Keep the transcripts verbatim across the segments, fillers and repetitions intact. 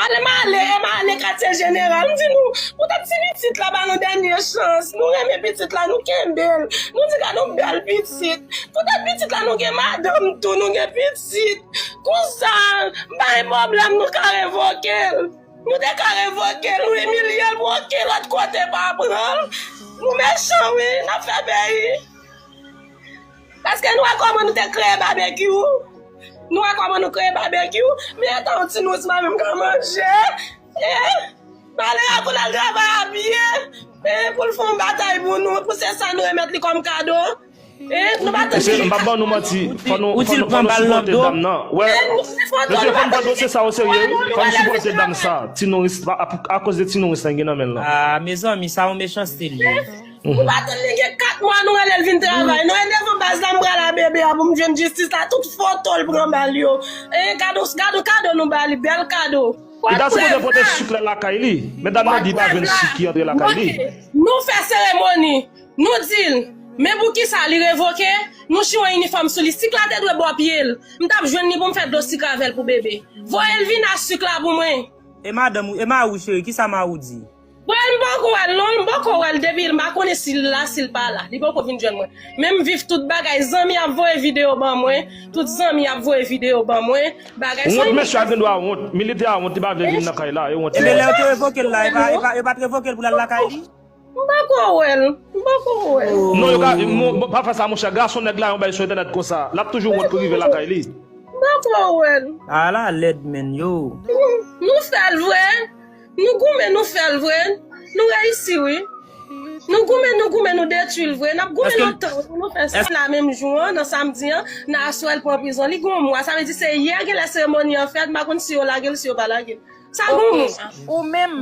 Lè m ale, e m ale katye jeneral, m di nou, poutèt ti pitit la ba nou dènye chans, nou renmen pitit la, nou kenbe l, nou di gad yon bèl pitit, poutèt pitit la nou gen madanm tou, nou gen pitit, konsa, bay pwoblèm, nou ka revoke l, nou te ka revoke l, nou imilye l, bwoke l lòt kote pa pran l, nou mechan wi, n ap fè peyi. Paske nou wè kòman nou te kreye babekyou. Nou wè kòman nou kreye babekyou. Men etan yon ti nous pa menm ka manje. E, malere pou l al travay a pye. E, pou l fè yon batay pou nou. Pou se sa nou remèt li kòm kado. E, nou pa tann. Mesye, m p ap ban nou manti. Fò nou, fò nou, fò nou sipòte dam nan. Wè. Mesye, fò n pran dosye sa oserye wi. Fò n sipòte dam sa. Ti nouris, a, a, akoz de ti nouris la gen nan men l lan. Ah, mezanmi, sa yon mechanste li ye. Nou pa tann li gen kat mwa, nou rele l vin travay. Nou e devan baz la, m pral a bebe a pou m jwenn jistis la. Tout foto l pran ba l yo. E, gad yon, gad yon kado nou ba li, bèl kado. Li ta sipoze pote sik la lakay li. Men dam nan di pa jwenn sik ki antre lakay li. Ok. Nou fè seremoni. Nou di l, men poukisa li revoke? Nou chire yon inifòm sou li. Sik la te dwe bò pye l. M t ap jwenn li pou m fè dlo sik avè l pou bebe. Voye l vin a sik la pou mwen. E madanm ou, e mari w cheri, kisa mari w di? Mwen, m poko wè l non, m poko wè l depi m pa konnen si l la, si l pa la. Li poko vin jwenn mwen. Men m viv tout bagay, zanmi ap voye videyo ban mwen, tout zanmi ap voye videyo ban mwen. Bagay sa. Wont, mesye a gen dwa wont. Militè a wont, li pa vle vin nan kay la, e wont. Ebyen, lè yo te revoke l la, e pa, e pa, yo pa t revoke l pou l al lakay li? M poko wè l, m poko wè l. Non, yo ka, mo-, mo-, pa fè sa, monchè. Gason nèg la, yon bay sou entènèt konsa. L ap toujou wont pou rive lakay li. M poko wè l. Ala lèd, menn, yo. Nou fè l vre. Nou goumen, nou fè l vre. Nou reyisi, wi. Nou goumen, nou goumen, nou detwi l vre. N ap goumen lontan wi pou nou fè sa. La menm jou an, nan samdi an, Naswèl pran prizon. Li gen yon mwa, sa vle di se yè genlè seremoni an fèt, m pa konn si yo lage l, si yo pa lage l. Sa gen yon mwa. Ou menm,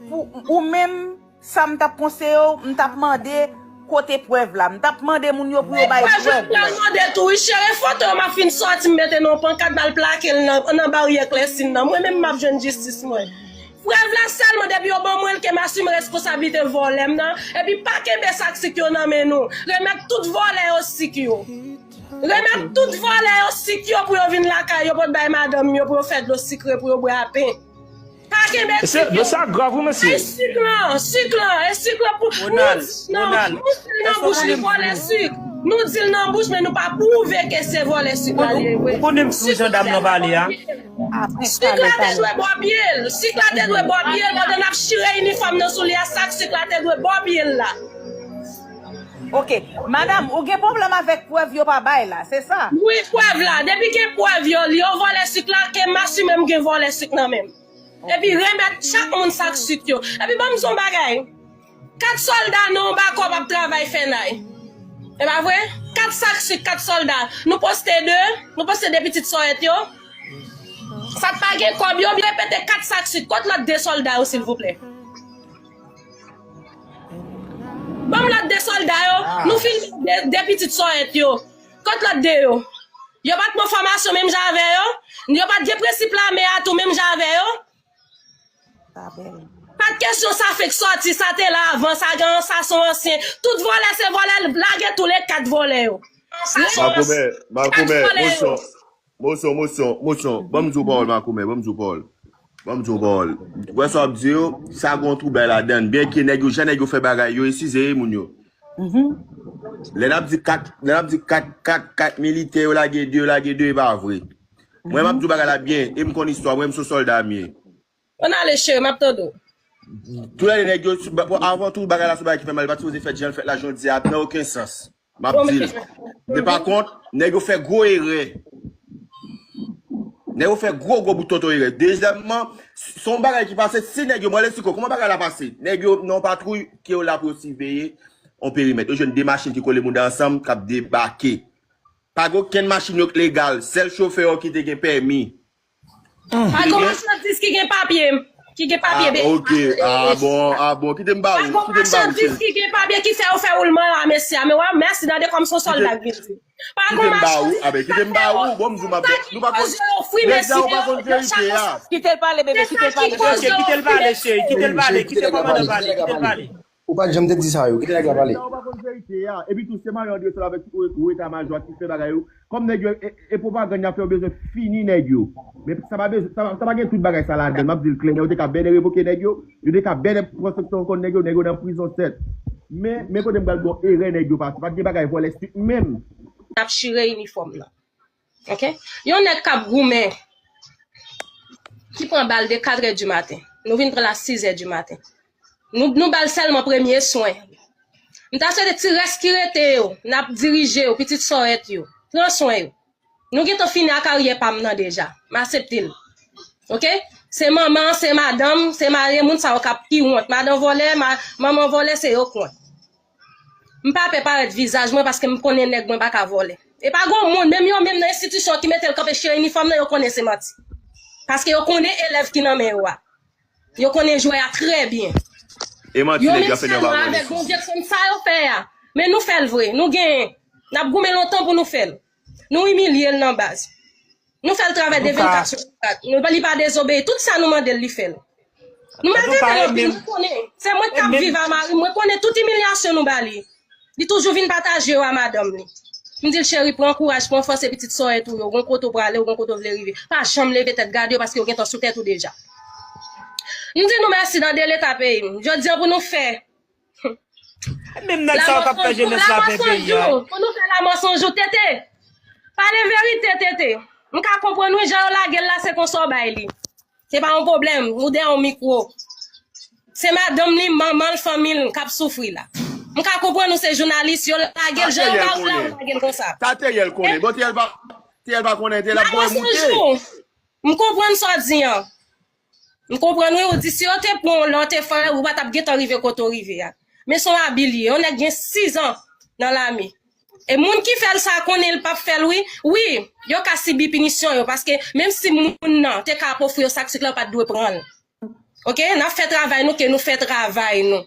pou, ou menm, sa m t ap konseye w, m t ap mande kote prèv la. M t ap mande moun yo pou yo bay prèv. Prèv la, m pral mande tou, wi, cheri, foto yo m ap fin sòti, m mete nan yon pankat, m al plake l nan, nan baryè Klèsin nan. Mwen menm, m ap jwenn jistis mwen. Prèv la sèlman depi yo ban mwen l ke m asime responsablite vòlè m nan, epi pa kenbe sak sik yo nan men nou. Remèt tout vòlè yo sik yo. Remèt tout vòlè yo sik yo pou yo vin lakay yo, pou yo bay madanm yo, pou yo fè dlo sikre, pou yo bwè a pen. Pa kenbe sik yo. Dosye a grav wi, mesye. Ay sik lan, sik lan, e sik lan pou nou di l nan bouch li vòlè sik. Nou di l nan bouch, men nou pa pwouve ke se vòlè sik la li ye vre. Ou konnen m sou jan dam nan pale a. Sik la te dwe bò pye l. Sik la te dwe bò pye l. Pandan n ap chire inifòm nan sou li a, sak sik la te dwe bò pye l la. Ok. Madanm, ou gen pwoblèm avèk prèv yo pa bay la, se sa? Wi, prèv la. Depi gen prèv yo, yo vòlè sik la, ke m asime m gen vòlè sik nan men m. Epi remèt chak moun sak sik yo. Epi ban m di w yon bagay. Kat sòlda nan yon bakòp ap travay fènay. E pa vre? Kat sak sik, kat sòlda. Nou poste de, nou poste de pitit sòyèt yo. Sa k pa gen kòb yo, repete kat sak sik. Kot lòt de sòlda yo, silvouplè? Ban m lòt de sòlda yo. Nou filme de, de pitit sòyèt yo. Kot lòt de yo? Yo pa t pran fòmasyon menm jan avè yo? Yo pa t gen prensip lame a tou menm jan avè yo? Pa t kesyon sa fenk sòti, sa te la avan, sa gen, sa se yon ansyen. Tout vòlè se vòlè, lage tou le kat vòlè yo. Makomè, makomè, moson, moson, moson, moson. Ban m di w pawòl, makomè, ban m di w pawòl. Ban m di w pawòl. Ou wè sa w ap di yo, sa gen yon twoubay ladan l. Byenke nèg yo, jan nèg yo fè bagay yo, eskize wi moun yo. Lè n ap di kat, lè n ap di kat, kat, kat militè yo lage de, yo lage de, e pa vre. Mwen, m ap di w bagay la byen, e m konn istwa, mwen, m se yon sòlda m ye. Ann ale, cheri, m ap tande w. Tou lè de nèg yo, avan tou, bagay la se yon bagay ki fè mal, li pa t sipoze fèt jan l fèt la, jodi a, nan okenn sans. M ap di l. Men pa kont, nèg yo fè gwo erè. Nèg yo fè gwo, gwo bout tonton erè. Dezyèmman, se yon bagay ki pase, si nèg yo, mwen, lè siko, kòman bagay la pase? Nèg yo nan yon patwouy ke yo la pou yo siveye yon perimèt. Yo jwenn de machin ki kole mouda ansanm, k ap debake. Pa gen okenn machin yo k legal, sèl chofè yo ki te gen pèmi. Pa gen machandis ki gen papye, ki gen papye. Ah, ok. Ah, bon, ah, bon. Kite m ba ou, kite m ba ou, cheri. Pa gen machandis ki gen papye ki fè yo fè woulman yo a mesye a. Men w a mèsi, tande kòm se yon sòlda k vin di. Pa gen machandis. Kite m ba ou, ah, ben, kite m ba ou. Bon, m di w, m ap, nou pa konn, mesye a, ou pa konn verite a. Kite l pale, bebe, kite l pale. Ok, kite l pale, cheri, kite l pale, kite kòmandan pale, kite l pale. Ou pa t janm te di sa yo. Kite nèg la pale. Sa ou pa konn verite a. Epi tou, se Mario Andresol avèk ou eta majò ki fè bagay yo. Kòm nèg yo, e, e pwopagann y ap fè, yo bezwen fini nèg yo. Men sa pa bezwen, sa pa, sa pa gen tout bagay sa ladan. M ap di l klè, yo te ka bèl revoke nèg yo. Yo te ka bèl pran sanksyon kont nèg yo, nèg yo nan prizon sèt. Men, men kote m pral bon erè nèg yo pase. Pa t gen bagay vòlè strik menm. N ap chire inifòm nan. Ok? Yon nèg k ap goumen, ki pran bal de katrè di maten. Nou vin pran l a sizè di maten. Nou, nou ba l sèlman premye swen. M ta swete ti rès ki rete yo, n ap dirije yo, pitit sòrèt yo. Pran swen yo. Nou gentan fini a karyè pa m nan deja. M aksepte l. Ok? Se manman, se madanm, se mari moun sa yo k ap ki wont. Madan vòlè, ma, manman vòlè, se yo k wont. M pa pè parèt vizaj mwen paske m konnen nèg mwen pa ka vòlè. E pa gon moun, menm yo menm nan enstitisyon ki mete l kanpe chire inifòm nan, yo konnen se manti. Paske yo konnen elèv ki nan men yo a. Yo konnen jwè a trè byen. E manti nèg yo ap fè nan ba yo. Avèk Bondye konn sa yo fè a. Men nou fè l vre. Nou genyen. N ap goumen lontan pou nou fè l. Nou imilye l nan baz. Nou fè l travay de vennkat sou vennkat. Nou, li pa dezobeyi. Tout sa nou mande l, li fè l. Nou maltrete l anpil, mwen konnen. Se mwen k ap viv a mari m, mwen konnen tout imilyasyon nou ba li. Li toujou vin pataje yo a madanm li. M di l, cheri, pran kouraj, pran fòs, se pitit sòrèt ou yo, gon kote w prale, ou gon kote w vle rive. Pa janm leve tèt gade yo paske yo gentan sou tèt ou deja. M di nou mèsi nan de leta peyi m. Jodi a pou nou fè Menm nèg sa yo k ap fè jenès la pè peyi a. Pou nou fè lanmò san jou, Tete. Pale verite, Tete. M ka konprann wi, jan yo lage l la, se konsa w bay li. Se pa yon pwoblèm, ou dèyè yon mikwo. Se madanm li, manman l, fanmi l k ap soufri la. M ka konprann ou se jounalis, yo lage l jan yo ba ou la, ou lage l konsa. Sa Teyèl konnen. Bon, Teyèl pa, Teyèl pa konnen, Teyèl ap voye moute. M konprann sa w di an. M konprann wi, ou di si yo te pran w lè w te frè, ou pa t ap gentan rive kote w rive a. Men se yon abi li ye. Yon nèg gen sizan nan lame. E moun ki fè l sa konnen l p ap fè l wi. Wi, yo ka sibi pinisyon yo, paske menm si moun nan te ka ap ofri yo sak sik la, yo pa t dwe pran l. Ok, n ap fè travay nou, ke nou fè travay nou.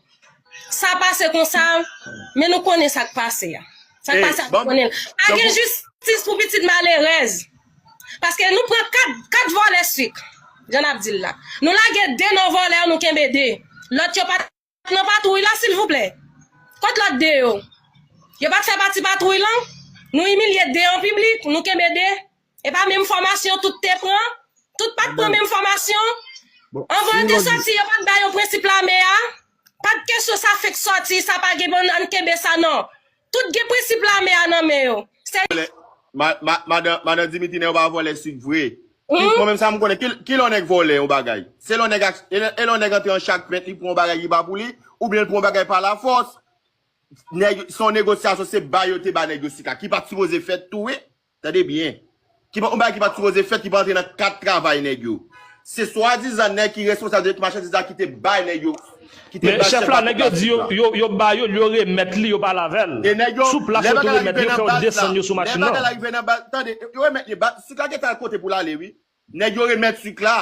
Sa pase konsa, men nou konnen sa k pase a. Sa k pase a, nou konnen l. Pa gen jistis pou pitit malerèz. Paske nou pran kat, kat vòlè sik, jan n ap di l la. Nou lage de nan vòlè yo, nou kenbe de. Lòt yo pa t nan patwouy la, silvouplè. Kot lòt de yo? Yo pa t fè pati patwouy lan? Nou imilye de an piblik, nou kenbe de. E pa menm fòmasyon tout te pran? Tout pa t pran menm fòmasyon? Anvan yo te sòti, yo pa t ba yo prensip lame a? Pa t kesyon sa fenk sòti, sa pa gen bon, ann kenbe sa non. Tout gen prensip lame a nan men yo. Se. Madan Dimitri, nèg yo pa vòlè sik vre. Mwen menm sa m konnen, ki lè yon nèg vòlè yon bagay? Se lè yon nèg, e lè yon nèg antre an chak pent, li pran yon bagay ki pa pou li, oubyen l pran yon bagay pa lafòs. Nèg, se yon negosyasyon, se bay yo te ba nèg yo sik la, ki pa t sipoze fèt tou wi. Tande byen. Ki pa, yon bagay ki pa t sipoze fèt, ki pa antre nan kad travay nèg yo. Se swadizan nèg ki responsab de machandiz la ki te bay nèg yo. Ki te bay chèf la, nèg yo di yo, yo, yo ba yo l, yo remèt li, yo pale avè l. Sou plas yo tou remèt li, yo fè yo desann yo sou machin nan. Lè bagay la rive nan baz, tande, yo remèt li, sik la gentan al kote pou l ale wi. Nèg yo remèt sik la.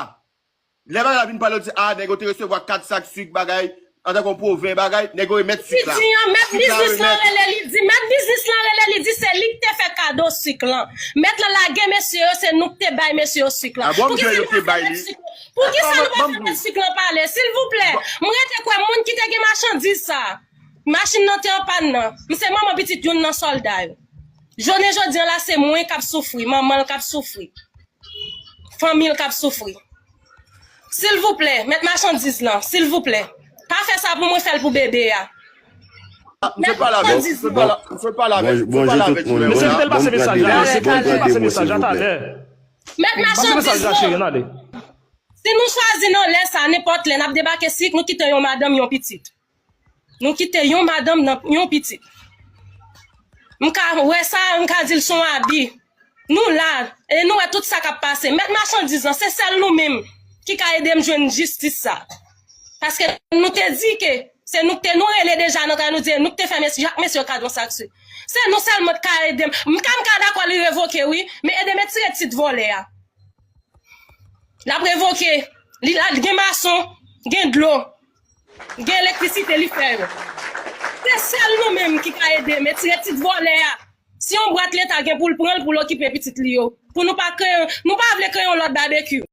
Lè bagay la vin pale, yo di, a, nèg yo te resevwa kat sak sik, bagay, antanke yon pwoven, bagay, nèg yo remèt sik la. Li di an, mèt biznis lan rele, li di, mèt biznis lan rele, li di se li k te fè kado sik lan. Mèt lan lage mesye yo, se nou k te bay mesye yo sik lan. Poukisa nou pa fè mèt sik lan? Poukisa nou pa fè mèt sik lan pale? Silvouplè, m rete kwè moun ki te gen machandiz sa, machin nan te an pàn nan, m se manman pitit youn nan sòlda yo. Jounen jodi an la, se mwen k ap soufri, manman l k ap soufri. Fanmi l k ap soufri. Silvouplè, mèt machandiz lan, silvouplè. Pa fè sa pou mwen, fè l pou bebe a. Mèt machandiz lan. Mesye, kite l pase mesaj la, mesye, kite l pase mesaj la talè. Mèt machandiz lan. Si nou chwazi nan lè sa, nenpòt lè, n ap debake sik, nou kite yon madanm, yon pitit. Nou kite yon madanm nan yon pitit. M ka wè sa, m ka di l se yon abi. Nou la, e nou wè tout sa k ap pase. Mèt machandiz lan, se sèl nou menm ki ka ede m jwenn jistis sa. Paske nou te di ke se nou k te, nou rele deja nan travay, nou di nou k te fè mesye, ak mesye yo kado sak sik. Se nou sèlman k ka ede m. M ka, m ka dakò li revoke wi, men ede m retire tit vòlè a. L ap revoke. Li la gen mason, gen dlo, gen elektrisite li fè yo. Se sèl nou menm ki ka ede m retire tit vòlè a. Si yon bwat leta gen pou l pran l pou l okipe pitit li yo. Pou nou pa kreye, nou pa vle kreye yon lòt babekyou.